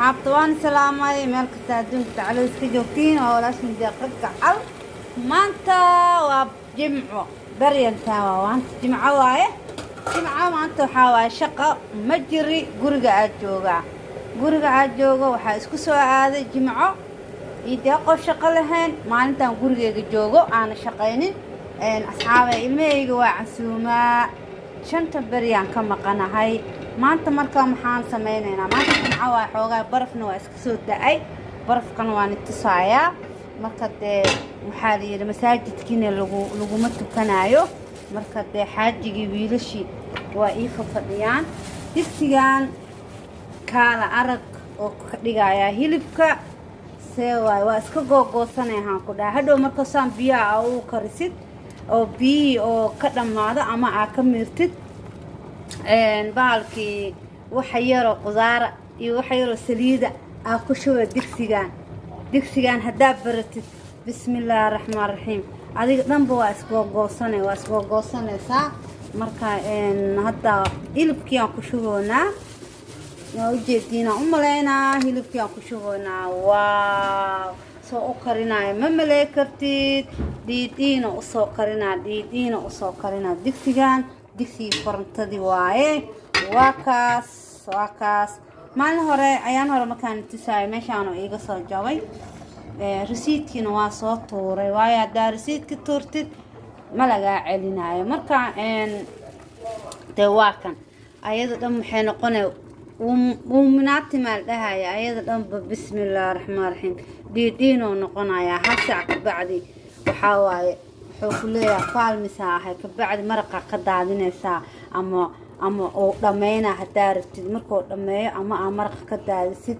Asxaabta waan salaamay meel kasta adduunka tacalada iska joogtiin. Waa walaashin Deeqa Gacal. Maanta waa Jimco, baryantaa waa maanta Jimco waaye. Jimco maanta waxaa waaye shaqo ma jiri, guriga aad joogaa. Guriga aad joogo waxaa isku soo aaday Jimco iyo deeqoo shaqo lahayn. Maalintan gurigeyga joogo aana shaqaynin. Asxaabay, ilmahayga waa casuumaa, shanta beryaan ka maqanahay. Maanta marka maxaan samaynaynaa? Maanta Jimco waa, xoogaa barafna waa iska soo da-ay, barafkana waa ni tusaayaa. Marka dee waxaa la yidhi masaajidkiina laguma tukanaayo. Marka dee xaajigii wiilashii waa ii fafadhiyaan. Digsigan kaala arag oo ka dhigayaa hilibka see waay, waa iska googoosanayhaan ku dhaha. Hadhow markaasaan biyaha aa ugu karisid oo biyihii oo ka dhammaado ama aa ka miirtid bahalkii, waxa yaroo qudaara iyo waxa yaroo saliida aa ku shuba digsigan. Digsigan haddaa baratid, bismi illaahi raxmaan raxiim, adiga dhanba waa isgoogoosanay, waa isgoogoosanaysaa. Marka hadda hilibkii aan ku shuboonaa, waa ujeediinaan u malaynaa. Hilibkii aan ku shuboonaa, wow, soo u karinaayo ma maley kartid. Dhiidhiina usoo karinaa, dhiidhiina usoo karinaa. Digsigan digsigii korontadii waaye. Waa kaas, waa kaas. Maalin hore, ayaan hore markaan tusaayo meeshaanu iiga soo jabay. Rasiidkiina waa soo tuuray, waayo haddaa rasiidka tuurtid ma lagaa celinaayo. Marka dee waa kan, ayada dhan waxay noqonay uuminaati maal dhahaya. Ayada dhanba, bismi illaahi raxmaan raxiim, dhiidhiinoo noqonayaa. Hal saac kabacdi waxaa waaye wuxuu ku leeyahay faalmisaa ahay. Kabacdi maraqa ka daadinaysaa ama uu dhammeynaa haddaa rabtid. Markuu dhammeeyo ama aa maraqa ka daadisid,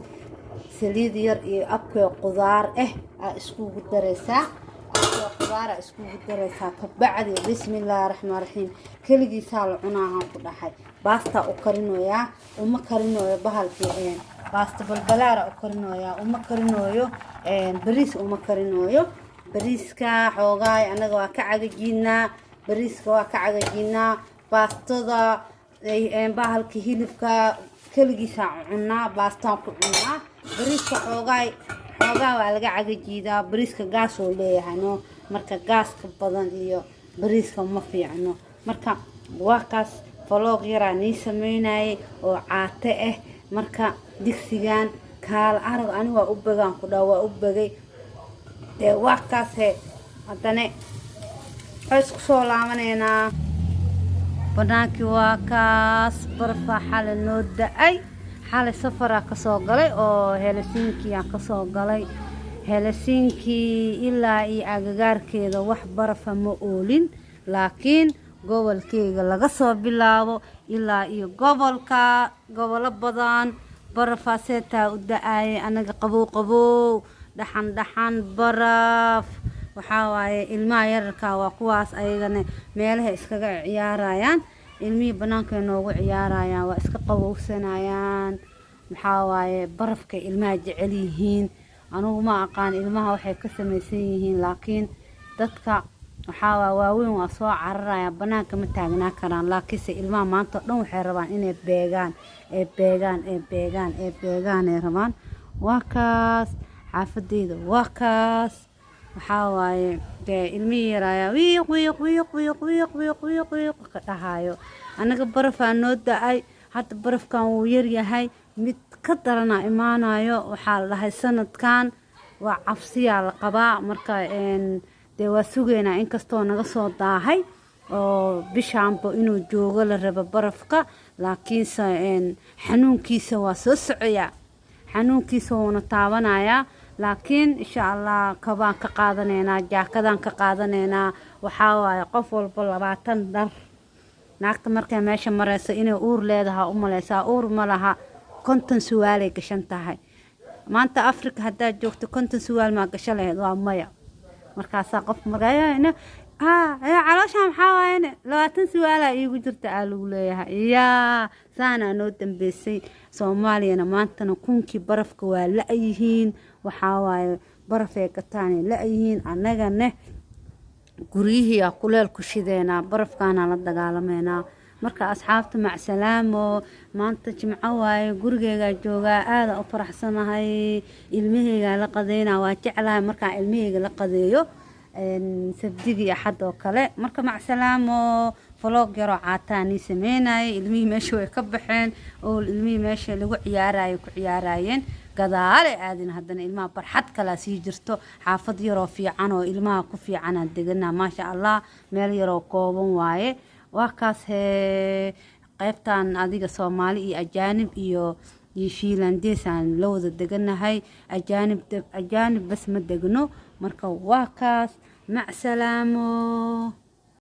saliid yar iyo abkee qudaar ah aa iskugu daraysaa, abkee qudaar aa iskugu daraysaa. Kabacdi, bismi illaahi raxmaan raxiim, keligiisaa la cunaahaan ku dhahay. Baastaa u karinoyaa, uma karinooyo bahalkii, baasta balbalaara u karinooyaa, uma karinooyo bariis, uma karinooyo bariiska. Xoogaay annaga waa ka cagajiinaa, bariiska waa ka cagajiinaa. Baastada, bahalka hilibka keligiisaa cunaa, baastaan ku cunaa. Bariiska xoogaay xoogaa waa laga cagajiidaa. Bariiska gaas oo leeyahay no, marka gaaska badan iyo bariiska ma fiicno. Marka waa kaas, vlog yaraa nii sameynayay oo caate ah. Marka digsigan kaala arag, ani waa u bagaan ku dhaa, waa u bagay. Dee waa kaase, haddana waxay isku soo laabanaynaa banaankii. Waa kaas, barafaa xalay noo da-ay. Xalay safaraa kasoo galay oo Helsinkiyaa kasoo galay. Helsinki ilaa iyo agagaarkeeda wax barafa ma oolin, laakiin gobolkeyga laga soo bilaabo ilaa iyo gobolka, gobollo badan barafaa seetaa u da-aayay. Anaga qabow qabow, dhaxan dhaxan, baraf. Waxaa waaye ilmaha yararka waa kuwaas, ayagana meelaha iskaga ciyaarayaan. Ilmihii banaanka noogu ciyaarayaan, waa iska qabowsanayaan. Maxaa waaye, barafkay ilmaha jecel yihiin. Anugu ma aqaan ilmaha waxay ka samaysan yihiin, laakiin dadka waxaa waa waaweyn waa soo cararayaan, banaanka ma taagnaa karaan. Laakiinse ilmaha maanta o dhan waxay rabaan inay beegaan, ee beegaan, ee beegaan, ee beegaan ay rabaan. Waa kaas xaafadeyda, waa kaas. Waxaa waaye dee ilmihii yaraayaa wiiq wiiq wiiq wiiq wiiq wiiq wiiq wiiq ka dhahayo. Anaga barafaa noo da-ay. Hadda barafkan wuu yaryahay, mid ka darana imaanayo. Waxaa la dhahay sanadkan waa cabsiyaa la qabaa. Marka dee waa sugeynaa, inkastoo naga soo daahay oo bishaanba inuu joogo la rabo barafka, laakiinse xanuunkiisa waa soo socoyaa, xanuunkiisa wuuna taabanayaa. Laakiin insha Allah kabaan ka qaadanaynaa, jaakadaan ka qaadanaynaa. Waxaa waaye qof walba 20 dhar. Naagta markay meesha mareyso inay uur leedaha u maleysaa, uur ma laha, 50 suwaalay gashan tahay. Maanta Africa haddaad joogto 50 suwaal maa gasho lahayd? Waa maya. Markaasaa qof markaa caloosha maxaa waayane 20 suwaalaa iigu jirta aa lagu leeyahay. Yaa saanaa noo dambeysay Soomaaliyana. Maantana kunkii barafka waa la-yihiin. Waxaa waaye barafay gataanay la-yihiin. Annagane guryihii aa kuleel ku shideynaa, barafkaana la dagaalameynaa. Marka asxaabta, macsalaamo. Maanta Jimco waaye, gurigeygaa joogaa, aada u faraxsanahay. Ilmaheygaa la qadeynaa, waa jeclahay markaan ilmaheyga la qadeeyo Sabdiga iyo Axad oo kale. Marka macsalaamo. Vlog yaroo caataanii sameynayay. Ilmihii meesha way ka baxeen oo ilmihii meesha lagu ciyaarayo ku ciyaarayeen, gadaale aadin. Haddana ilmaha barxad kalaa sii jirto. Xaafad yaroo fiican oo ilmaha ku fiicanaan deganaa, maasha Allah. Meel yaroo kooban waaye. Waa kaas hee. Qaybtan adiga Soomaali iyo ajaanib iyo Fiinlandeesaan la wada deganahay. Ajaanib, ajaanib bas ma degno. Marka waa kaas, macsalaamo.